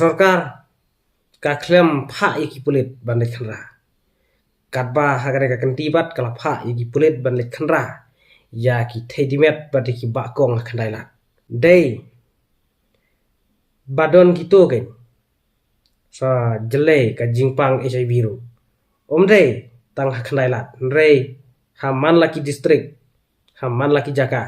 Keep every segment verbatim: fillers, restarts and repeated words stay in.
Sorkar ka khlem phah ïa ki pulit ban leit khynra. Katba ha kane ka kynti pat ka la phah ïa ki pulit ban leit khynra ïa ki thei dimet bad ïa ki bakong ha Khyndailad. Dei ba don kito kein sa jyllei ka jingpang H I V ruh. Ym dei tang ha Khyndailad, hynrei ha man la ki district, ha man la ki jaka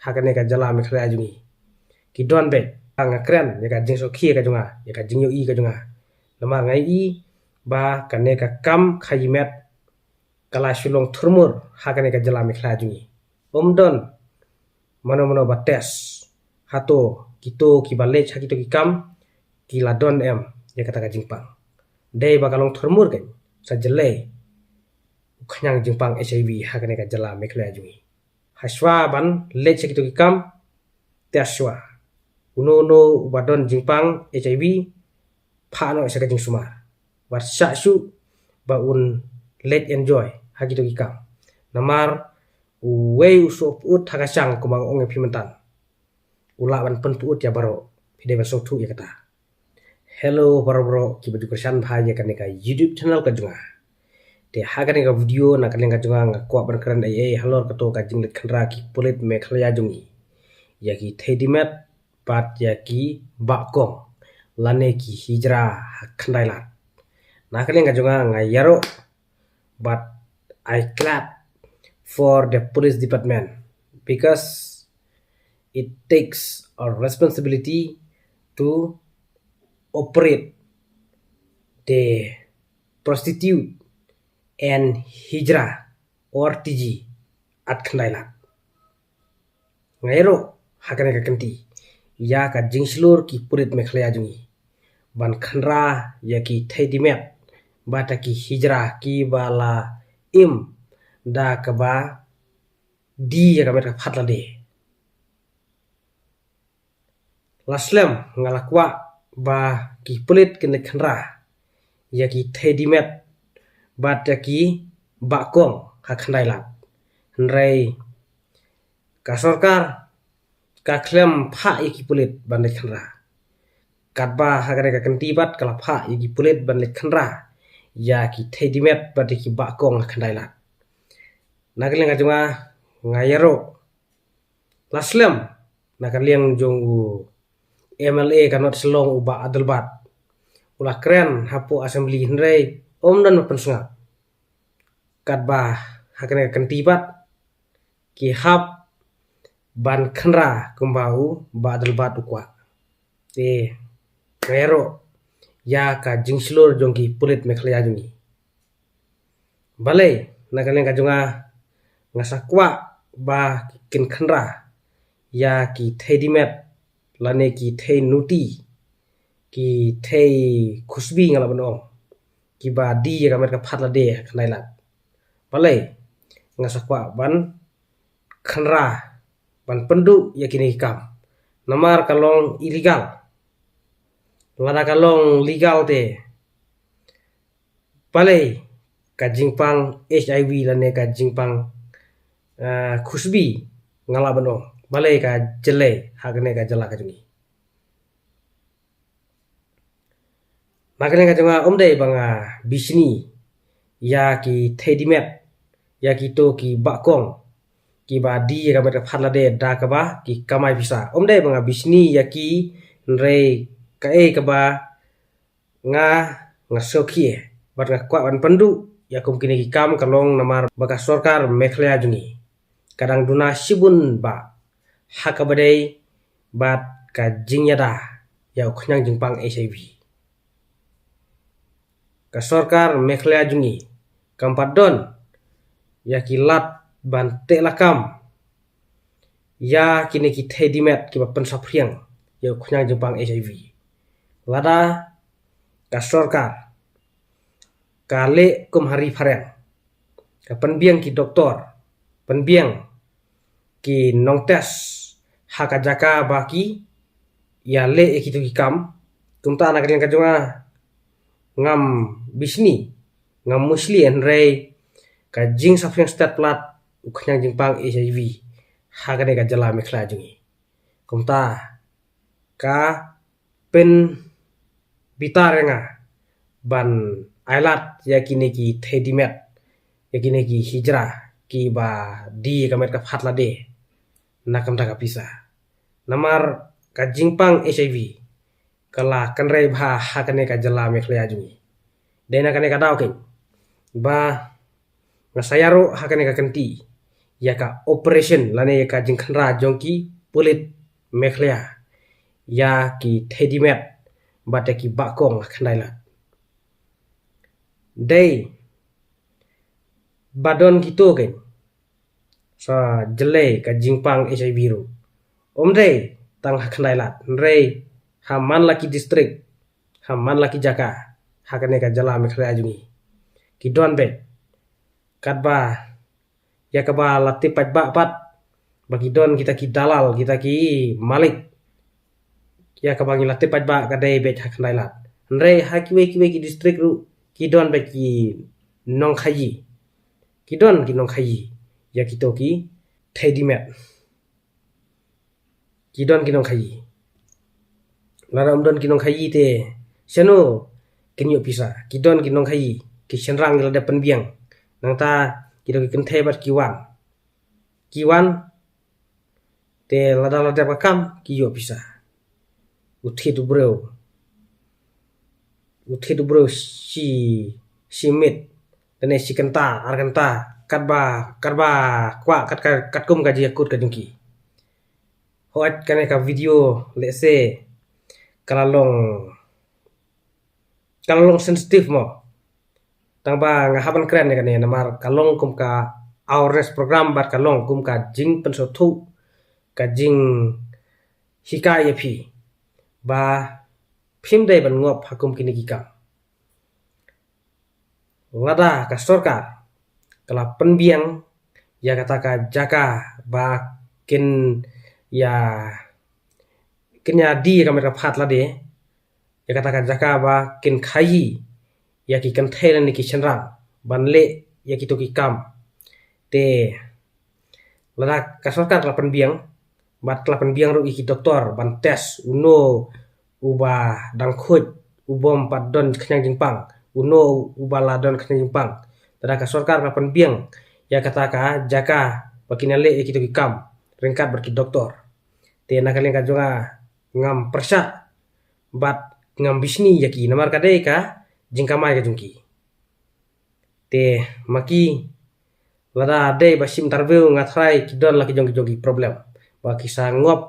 ha kane ka jylla Meghalaya jong ngi. Ki don beit. Nga kren ïa ka jingsngewkhia ka jong nga, ïa ka jingïohi ka jong nga. Namar nga ïohi ba kane ka kam khaïi met ka la shu long thurmur ha kane ka jylla Meghalaya jong ngi. Ym don mano mano ba test hato kito kiba leit ha kito ki kam ki la don em ïa kata ka jingpang. Dei ba ka long thurmur kein sa jyllei u khñiang jingpang H I V ha kane ka jylla Meghalaya jong ngi. Hashwa ban leit sha kito ki kam, test shwa. Uno uno uba don jingpang H I V, phah noh sha ka jingsumar. Bad shah shuh ba un leit enjoy ha kito ki kam. Namar uwei u sohpyut ha ka shang, kumba nga ong ïa phi mynta, u lah ban pynpyut ïa baroh. Phi dei ban sngewthuh ïa kata. Hello baroh baroh kiba ju kyrshan bha ïa kane ka YouTube channel ka jong nga. Te ha kane ka video na ka liang ka jong nga nga kwah ban kren ei ei halor kato ka jingleit khynra ki pulit Meghalaya jong ngi ïa ki thei dimet bad ïa ki bakong lane ki hijra ha Khyndailad. Na ka liang ka jong nga nga ïaroh, but I clap for the police department because it takes a responsibility to operate the prostitute and hijra or T G at Khyndailad. Nga ïaroh ha kane ka kynti ïa ka jingshlur ki pulit Meghalaya jong ngi ban khynra ïa ki thei dimet bad ïa ki hijra kiba la im da kaba die ïa ka met ka phad lade. La slem nga la kwah ba ki pulit kin leit khynra ïa ki thei dimet bad ïa ki bakong ha Khyndailad. Hynrei ka sorkar ka khlem phah ïa ki pulit ban leit khynra. Katba ha kane ka kynti pat ka la phah ïa ki pulit ban leit khynra ïa ki thei dimet bad ïa ki bakong ha Khyndailad. Na ka liang ka jong nga nga ïaroh, la slem na ka liang jong u M L A ka North Shillong u Bah Adelbert, u la kren hapoh Assembly hynrei ym don ba pynsngap. Katba ha kane ka kynti pat ki hap ban khynra kumba u Bah Adelbert u kwah. Te nga ïaroh ïa ka jingshlur jong ki pulit Meghalaya jong ngi. Balei na ka liang ka jong nga nga sa kwah ba kin khynra ïa ki thei dimet lane ki thei nuti, ki thei khusbi nga lah ban ong, kiba die ïa ka met ka phad lade ha Khyndailad. Balei nga sa kwah ban khynra ban pynduh ïa kine ki kam? Namar ka long illegal. Lada ka long legal te, balei ka jingpang H I V lane ka jingpang, ah, khusbi nga lah ban ong, balei ka jyllei ha kane ka jylla ka jong ngi? Na ka liang ka jong nga ym dei ba nga bishni ïa ki thei dimet, ïa kito ki bakong kiba die ïa ka met ka phad lade da kaba ki kamai pisa. Ym dei ba nga bishni ïa ki, hynrei kaei kaba nga, nga sngewkhia bad nga kwah ban pynduh ïa kum kine ki kam ka long namar ba ka sorkar Meghalaya jong ngi ka dang duna shibun ba ha kaba dei bad ka jingïada ïa u khñiang jingpang H I V. Ka sorkar Meghalaya jong ngi kam pat don ïa ki lad ban teh lakam ïa kine ki thei dimet kiba pynsaphriang ïa u khñiang jingpang H I V. Lada ka sorkar ka leh kum ha Ri Phareng, ka pynbiang ki doktor, pynbiang ki nongtest ha ka jaka ba ki ïaleh ïa kito ki kam. Kumta na ka liang ka jong nga ngam bishni, ngam mushli, hynrei ka jingsaphriang stet palat u khñiang jingpang H I V ha kane ka jylla Meghalaya jong ngi. Kumta ka pyn bitar ïa nga ban ailad ïa kine ki thei dimet, ïa kine ki hijra kiba die ka met ka phad lade na ka bynta ka pisa. Namar ka jingpang HIV ka la kynrei bha ha kane ka jylla Meghalaya jong ngi. Dei na kane ka daw keiñ ba nga sa ïaroh ha kane ka kynti ïa ka operation lane ïa ka jingkhynra jong ki pulit Meghalaya ïa ki thei dimet bad ïa ki bakong ha Khyndailad. Dei ba don kito keiñ sa jyllei ka jingpang HIV ruh. Ym dei tang ha Khyndailad, hynrei ha man la ki district, ha man la ki jaka ha kane ka jylla Meghalaya jong ngi. Ki don beit, katba ïa kaba la tip paidbah pat ba ki don kita ki dalal, kita ki malik. Ïa kaba ngi la tip paidbah ka dei beit ha Khyndailad, hynrei ha kiwei kiwei ki district ruh ki don beit ki nongkhaïi. Ki don ki nongkhaïi ïa kito ki thei dimet. Ki don ki nongkhaïi. Lada ym don ki nongkhaïi te shano kin ïoh pisa? Ki don ki nongkhaïi, ki shynrang ki la dep pynbiang. Nangta ki don ki kynthei bad ki wan. Ki wan te lada la dep ka kam ki ïoh pisa. U thied u briew, u thied u briew shi, shi miet lane shi kynta, ar kynta, katba, katba kwah, kat, kat, katkum ka jingïakut ka jong ki. Hooid, kane ka video lehse ka la long, ka la long sensitive mo. Tangba nga hap ban kren ïa kane namar ka long kum ka awareness program bad ka long kum ka jingpynsngewthuh, ka jinghikai ïa phi ba phim dei ban ngop ha kum kine ki kam. Lada ka sorkar ka la pynbiang ïa kata ka jaka ba kin ïa, kin ïa die ka met ka phad lade, ïa kata ka jaka ba kin khaïi ïa ki kynthei lane ki shynrang ban leh ïa kito ki kam. Te lada ka sorkar ka la pynbiang, bad ka la pynbiang ruh ïa ki doktor ban test uno uba dang khuid, u bym pat don khñiang jingpang, uno uba la don khñiang jingpang. Lada ka sorkar ka la pynbiang ïa kata ka jaka ba kin ïaleh ïa kito ki kam ryngkat bad ki doktor, te na ka liang ka jong nga ngam pyrshah bad ngam bishni ïa ki namar ka dei ka jingkamai ka jong ki. Te ma ki, lada dei ba shim interview, nga tharai ki don la ki jong ki jong ki problem ba ki sa ngop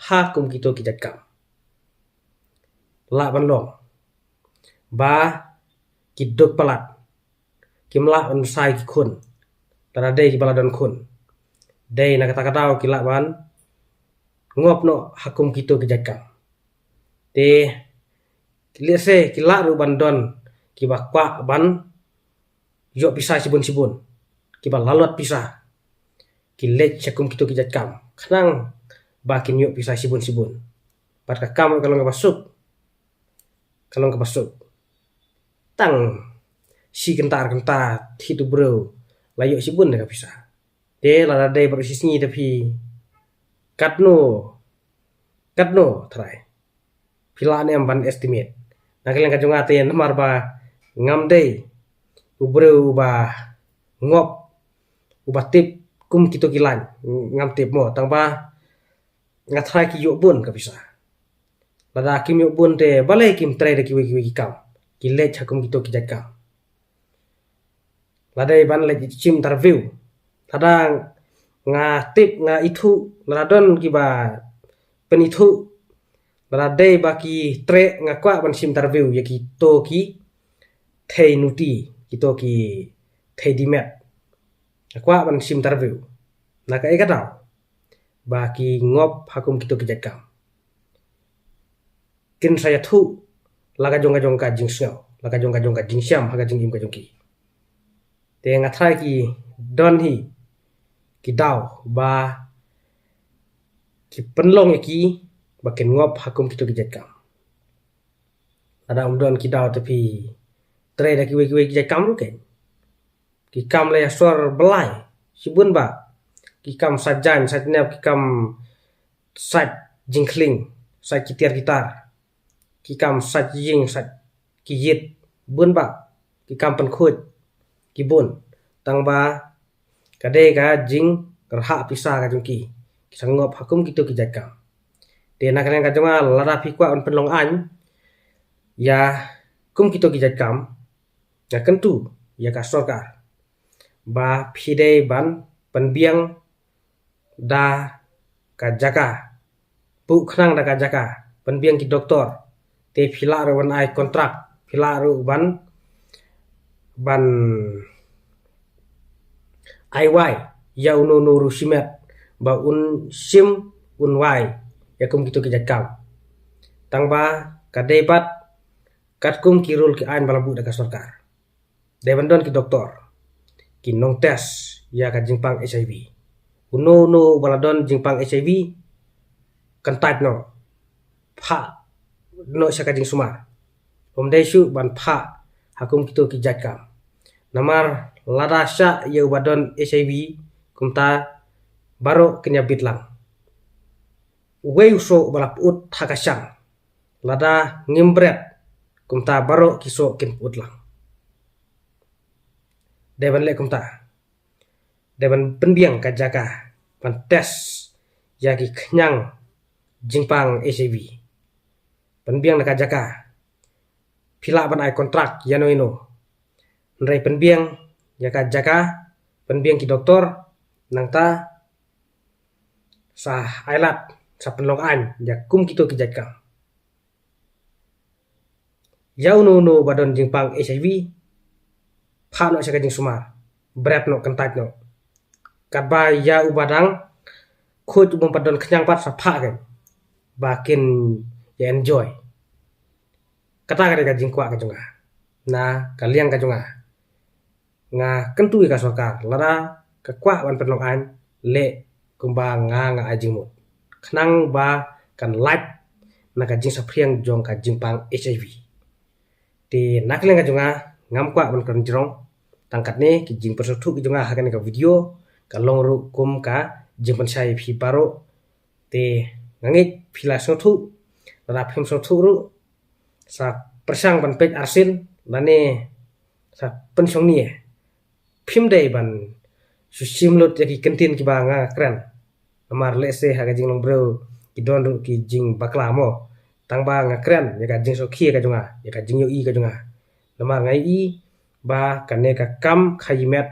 ha kum kito ki jait kam. Lah ban long ba ki duk palat, kim lah ban bsa ïa ki khun, lada dei kiba la don khun. Dei na kata ka daw ki lah ban ngop noh ha kum kito ki jait kam. Te lehse ki lah ruh ban don kiba kwah ban ïoh pisa shibun shibun, kiba lalot pisa, ki leit sha kum kito ki jait kam khnang ba kin ïoh pisa shibun shibun. Bad ka kam ruh ka long kaba suk, ka long kaba suk. Tang shi kynta ar kynta thied u briew la ïoh shibun de ka pisa. Te lada dei baroh shi sngi te phi, katno, katno trai phi lah ne em ban estimate? Na ka liang ka jong nga te namar ba ngam dei u briew uba ngop, uba tip kum kito ki lain, ngam tip mo, tangba nga tharai ki ïoh bun ka pisa. Lada kim ïoh bun te balei kim trei da kiwei kiwei ki kam, ki leit ha kum kito ki jait kam. Lada dei ban leit shim interview, lada nga tip, nga ithuh, lada don kiba pynithuh, lada dei ba ki treh, nga kwah ban shim interview ïa kito ki thei nuti, kito ki thei dimet. Nga kwah ban shim interview na kaei ka daw ba ki ngop ha kum kito ki jait kam. Kin sa ïathuh la ka jong ka jong ka jingsngew, la ka jong ka jong ka jingshem ha ka jingim ka jong ki. Te nga tharai ki don hi ki daw ba ki pynlong ïa ki ba kin ngop ha kum kito ki jait kam. Lada ym don ki daw te phi trei da kiwei kiwei ki jait kam ruh keiñ. Ki kam la ïasor byllai shibun bah. Ki kam sait jaiñ, sait nep, ki kam sait jingkhling, sait ki tiar ki tar, ki kam sait ïing, sait ki ïit bun bah, ki kam pynkhuid ki bun, tang ba ka dei ka jingrhah pisa ka jong ki, ki sa ngop ha kum kito ki jait kam. Te na ka liang ka jong nga, lada phi kwah ban pynlong aiñ ïa kum kito ki jait kam, nga kyntu ïa ka sorkar ba phi dei ban pynbiang da ka jaka, buh khnang da ka jaka, pynbiang ki doktor. Te phi lah ruh ban ai kontrak, phi lah ruh ban, ban ai wai ïa uno uno ruh shimet ba un shim, un wai ïa kum kito ki jait kam. Tang ba ka dei pat katkum ki rule ki aiñ ba la buh da ka sorkar. Dei ban don ki doktor ki nongtest ïa ka jingpang HIV. Uno uno ba la don jingpang HIV, kyntait noh, phah noh sha ka jingsumar. Ym dei shuh ban phah ha kum kito ki jait kam. Namar lada shah ïa uba don HIV, kumta baroh kin ïa bit lang. Uwei u soh ba la pyut ha ka shang, lada ngim bret, kumta baroh ki soh kin pyut lang. Dei ban leh kumta. Dei ban pynbiang ka jaka ban test ïa ki khñiang jingpang HIV. Pynbiang da ka jaka. Phi lah ban ai kontrak ïa no ïa no. Hynrei pynbiang ïa ka jaka, pynbiang ki doktor, nangta sa ai lad, sa pynlong aiñ ïa kum kito ki jait kam. Ïa uno uno ba don jingpang HIV, phah noh sha ka jingsumar, bret noh, kyntait noh. Katba ïa uba dang khuid, uba ym pat don khñiang pat, sa phah kein ba kin ïa enjoy. Kata ka dei ka jingkwah ka jong nga. Na ka liang ka jong nga, nga kyntu ïa ka sorkar, lada ka kwah ban pynlong aiñ, leh kumba nga nga ai jingmut, khnang ba kan lait na ka jingsaphriang jong ka jingpang HIV. Te na ka liang ka jong nga, ngam kwah ban kren jrong. Tang katne ki jingpynsngewthuh ki jong nga ha kane ka video ka long ruh kum ka jingpynshai ïa phi baroh. Te nga ngeit phi la sngewthuh. Lada phim sngewthuh ruh, sa pyrshang ban peit arsien lane sa pynshong nie. Phim dei ban shu shim lut ïa ki kyntien kiba nga kren. Namar lehse ha ka jinglong briew ki don ruh ki jingbakla mo. Tang ba nga kren ïa ka jingsngewkhia ka jong nga, ïa ka jingïohi ka jong nga. Namar nga ïohi ba kane ka kam khaïi met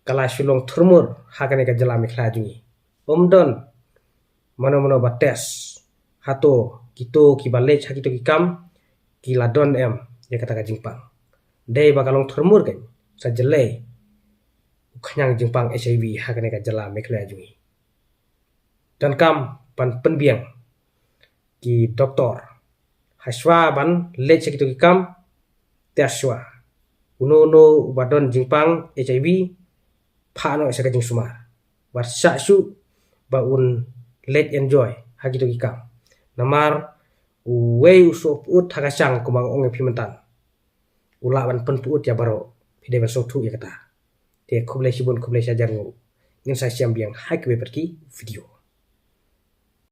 ka la shu long thurmur ha kane ka jylla Meghalaya jong ngi. Ym don mano mano ba test. Hato kito kiba leit ha kito ki kam ki la don em ïa kata ka jingpang? Dei ba ka long thurmur kein, sa jlei u khñiang jingpang HIV ha kane ka jylla Meghalaya jong ngi. Donkam ban pynbiang ki doktor. Hashwa ban leit sha kito ki kam, test shwa. Uno uno uba don jingpang HIV, phah noh sha ka jingsumar. Wat shah shuh ba un leit enjoy ha kito ki kam. Namar uwei u soh pyut ha ka shang, kumba nga ong ïa phi mynta, u lah ban pynpyut ïa baroh. Phi dei ban sngewthuh ïa kata. Te khublei shibun, khublei shihajar nguh. Ngin sa ïashem biang ha kiwei pat ki video.